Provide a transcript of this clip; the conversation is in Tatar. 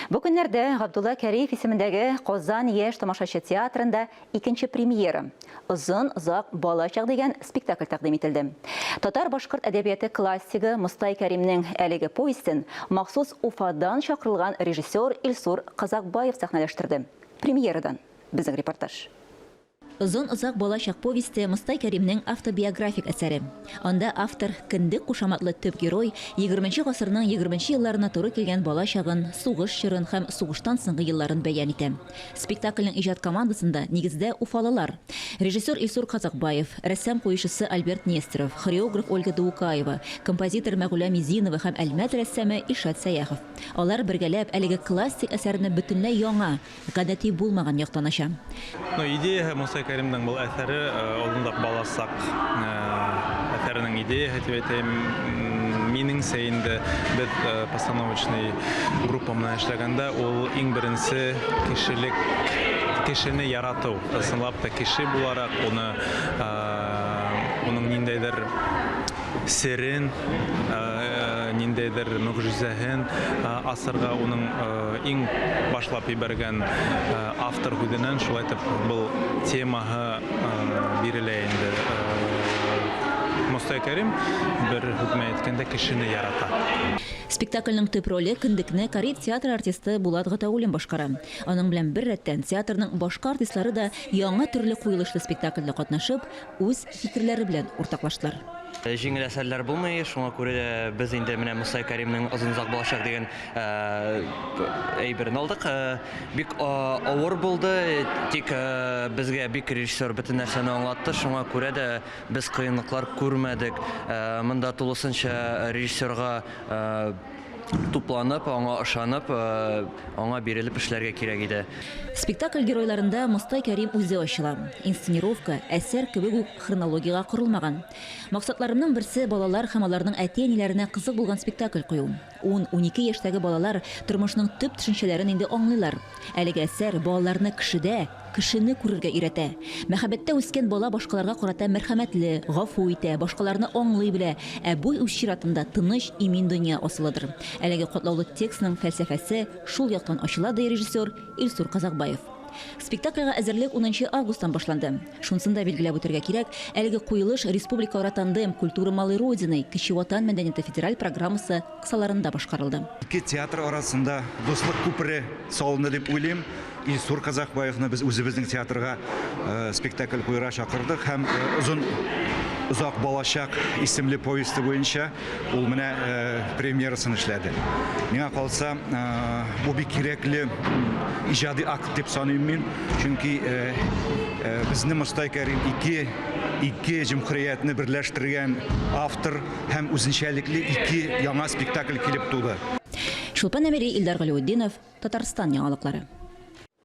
Бу көннәрдә Габдулла Кәриев исемендәге Казан яшь тамашачы театрында икенче премьера, Озын озак балачак дигән спектакль тәкъдим ителде. Татар-башкорт әдәбияты классигы Мостай Кәримнең әлеге повестен махсус Уфадан чакырылган режиссер Илсур Казакбаев сәхнәләштерде. Премьерадан безнең репортаж. Озын-озак балачак повесте Мостай Кәримнең автобиографик әсәре. Анда автор, Кендек кушаматлы төп герой, егерменче гасырның егерменче елларына туры килгән бала чагын, сугыш чорын һәм сугыштан соңгы елларын бәян итә. Спектакльнең иҗат командасында, нигездә, уфалылар. Режиссер Илсур Казакбаев, рәссам куючысы Альберт Нестеров, хореограф Ольга Даукаева, композитор Мәгүлә Мизинова һәм Әлмәт рәссамы Илшат Сәяхов. Алар бергәләп әлеге классик әсәрне бөтенләй яңа, гадәти булмаган яктан ача. Ну, идеяһы Мостай Кәримнең был әҫәре Олондак баласак әҫәренең идеяһы дип әйтәйем. Минеңсә инде беҙ постановочный группа менән эшләгәндә ул иң беренсе кешелек кешене яратыу, ысынлап та кеше буларак уны уның ниндәйҙер серен, ниндәйдер могҗизәһен асырга уның иң башлап ибәргән автор һүҙенән шулай итеп был темаһы бирелә инде. Мостай Кәрим бер һүҙ менән әйткәндә кешене ярата. Спектакльнең төп роле Кендекне Кариев театры артисты Булат Гатауллин башкара. Аның белән беррәттән театрның башка артистлары да яңа төрле куелышлы спектакльдә катнашып, үз фикерләре белән уртаклаштылар. Җиңел әсәрләр булмый, шуңа күрә дә без инде менә Мостай Кәримнең Озын-озак балачак дигән әйберен алдык. Бик авыр булды, тик безгә бик режиссер бөтен нәрсәне аңлатты, шуңа күрә дә без кыенлыклар күрмәдек. Монда тулысынча режиссерга тупланып, аңа ышанып, аңа бирелеп эшләргә кирәк иде. Спектакль геройларында Мостай Кәрим үзе ачыла. Инсценировка, әсәр кебек үк, хронологиягә корылмаган. Максатларымның берсе, балалар һәм аларның әти-әниләренә кызык булган спектакль кую. Ун-унике яшьтәге балалар тормышның төп төшенчәләрен инде аңлыйлар. Әлеге әсәр балаларны кешедә, кешене күрергә өйрәтә. Мәхәббәттә үскән бала башкаларга карата мәрхәмәтле, гафу итә, башкаларны аңлый белә, ә бу үз чиратында тыныч, имин дөнья асылыдыр. Әлеге катлаулы текстның фәлсәфәсе шул яктан ачыла, ди режиссер Илсур Казакбаев. Спектакльгә әзерлек унынчы августтан башланды. Шунысын да билгеләп үтәргә кирәк, әлеге куелыш республикаара тандем Культура малой Родины, Кече Ватан мәдәнияте федераль программасы кысаларында башкарылды. Ике театр арасында дуслык күпере салынды дип уйлыйм. Илсур Казакбаевны без үзебезнең театрга спектакль куярга чакырдык һәм Озын озак балачак исемле повесте буенча ул менә премьерасын эшләде. Миңа калса, бу бик кирәкле иҗади акт дип саныйм мин, чөнки безне Мостай Кәрим ике ике җөмһүриятне берләштергән автор һәм үзенчәлекле ике яңа спектакль килеп туды. Чулпан Әмири, Илдар Галиутдинов, Татарстан яңалыклары.